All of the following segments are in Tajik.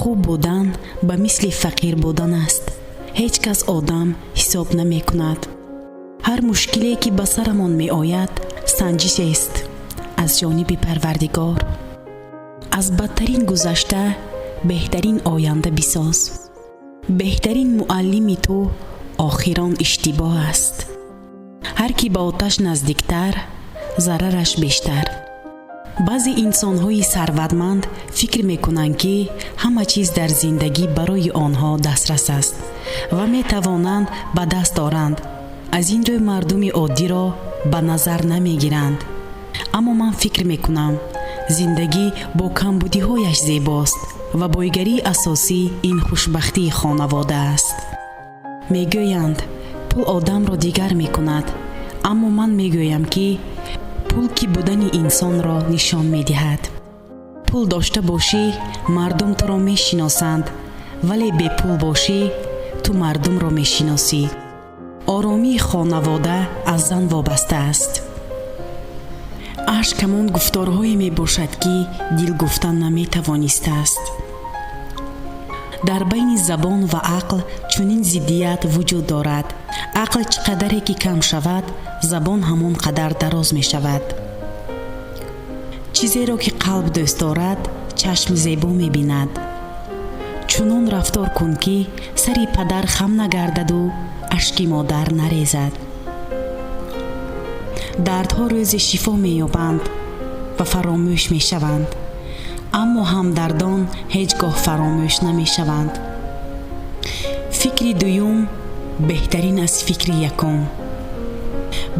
Хуб будан ба мисли фақир будан аст, ҳеҷ кас одам ҳисоб намекунад. Ҳар мушкиле, ки ба сарамон меояд, санҷишест аз ҷониби Парвардигор. Аз бадтарин гузашта беҳтарин оянда бисоз. Беҳтарин муаллими ту охирон иштибоҳ аст. Ҳар кӣ ба оташ наздиктар, зарараш бештар. Баъзе инсонҳои сарватманд фикр мекунанд, ки ҳама чиз дар зиндагӣ барои онҳо дастрас аст ва метавонанд ба даст оранд, аз ин рӯ мардуми оддиро ба назар намегиранд. Аммо ман фикр мекунам, зиндагӣ бо камбудиҳояш зебост ва бойгарии асосӣ ин хушбахтии хонавода аст. Мегӯянд, пул одамро дигар мекунад, аммо ман мегӯям, ки пул кӣ будани инсонро нишон медиҳад. Пул дошта бошӣ, мардум туро мешиносанд, вале бепул бошӣ, ту мардумро мешиносӣ. Оромии хонавода аз зан вобаста аст. Ашк ҳамон гуфторҳое мебошад, ки дил гуфтан наметавонистааст. Дар байни забон ва ақл чунин зиддият вуҷуд дорад: ақл чӣ қадаре ки кам шавад, забон ҳамон қадар дароз мешавад. Чизеро, ки қалб дӯст дорад, чашм зебо мебинад. Чунон рафтор кун, ки сари падар хам нагардаду ашки модар нарезад. Дардҳо рӯзе шифо меёбанд ва фаромӯш мешаванд, аммо ҳамдардон ҳеҷ гоҳ фаромӯш намешаванд. Фикри дуюм беҳтарин аз фикри якум.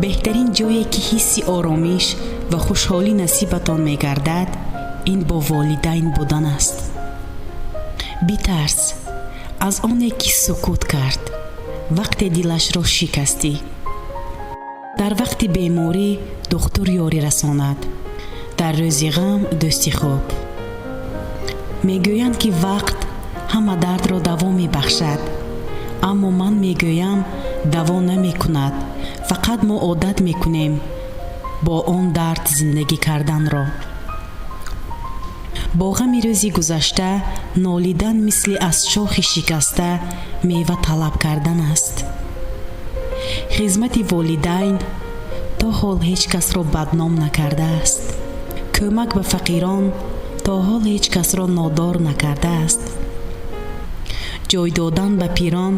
Беҳтарин ҷое, ки ҳисси оромиш ва хушҳолӣ насибатон мегардад, ин бо волидайн будан аст. Битарс аз оне, ки сукут кард, вақте дилашро шикастӣ. Дар вақти беморӣ духтур ёрӣ расонад, дар рӯзи ғам дӯсти хуб. Мегӯянд, ки вақт ҳама дардро даво мебахшад, аммо ман мегӯям, даво намекунад, фақат мо одат мекунем бо он дард зиндагӣ карданро. Бо ғами рӯзи гузашта нолидан мисли аз шохи шикаста мева талаб кардан аст. Хизмати волидайн то ҳол ҳеҷ касро бадном накардааст. Кӯмак ба фақирон то ҳол ҳеҷ касро нодор накардааст. Ҷой додан ба пирон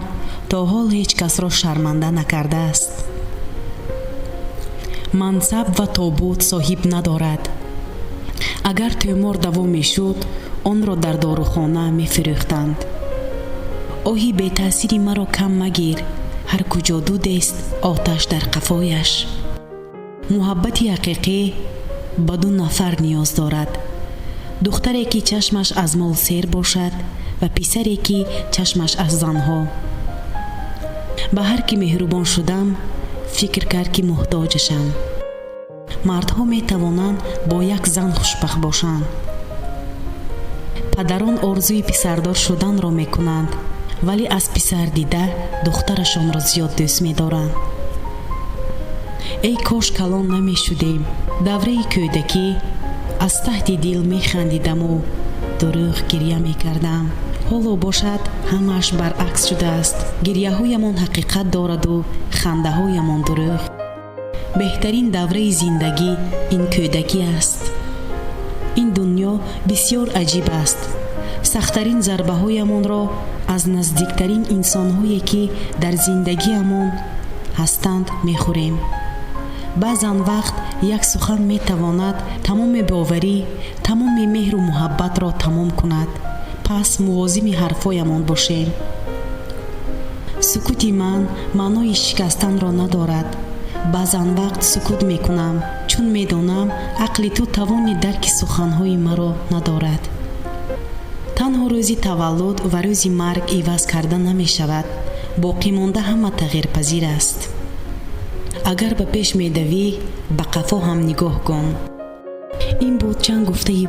то ҳол ҳеҷ касро шарманда накардааст. Мансаб ва тобут соҳиб надорад. Агар тӯмор даво мешуд, онро дар дорухона мефурӯхтанд. Оҳи бетаъсири маро кам магир, ҳар куҷо дудест, оташ дар қафояш. Муҳаббати ҳақиқӣ ба ду нафар ниёз дорад: духтаре, ки чашмаш аз мол сер бошад, ва писаре, ки чашмаш аз занҳо. Ба ҳар кӣ меҳрубон шудам, фикр кард, ки муҳтоҷашам. Мардҳо метавонанд бо як зан хушбахт бошанд. Падарон орзуи писардор шуданро мекунанд, вале аз писар дида духтарашонро зиёд дӯст медоранд. Эй кош калон намешудем. Давраи кӯдакӣ аз таҳти дил механдидаму дурӯғ гирья мекардам. Ҳоло бошад, ҳамааш баръакс шудааст: гирьяҳоямон ҳақиқат дораду хандаҳоямон дурӯғ. Беҳтарин давраи зиндагӣ ин кӯдакӣ аст. Ин дунё бисьёр аҷиб аст. Сахттарин зарбаҳоямонро аз наздиктарин инсонҳое, ки дар зиндагиамон ҳастанд, мехӯрем. Баъзан вақт як сухан метавонад тамоми боварӣ, тамоми меҳру муҳаббатро тамом кунад, пас мувозиби ҳарфҳоямон бошем. Сукути ман маънои шикастанро надорад. Баъзан вақт сукут мекунам, чун медонам, ақли ту тавони дарки суханҳои маро надорад. Танҳо рӯзи таваллуд ва рӯзи марг иваз карда намешавад, боқимонда ҳама тағйирпазир аст. Агар ба пеш медавӣ, ба қафо ҳам нигоҳ кун. Ин буд чанд гуфтаи.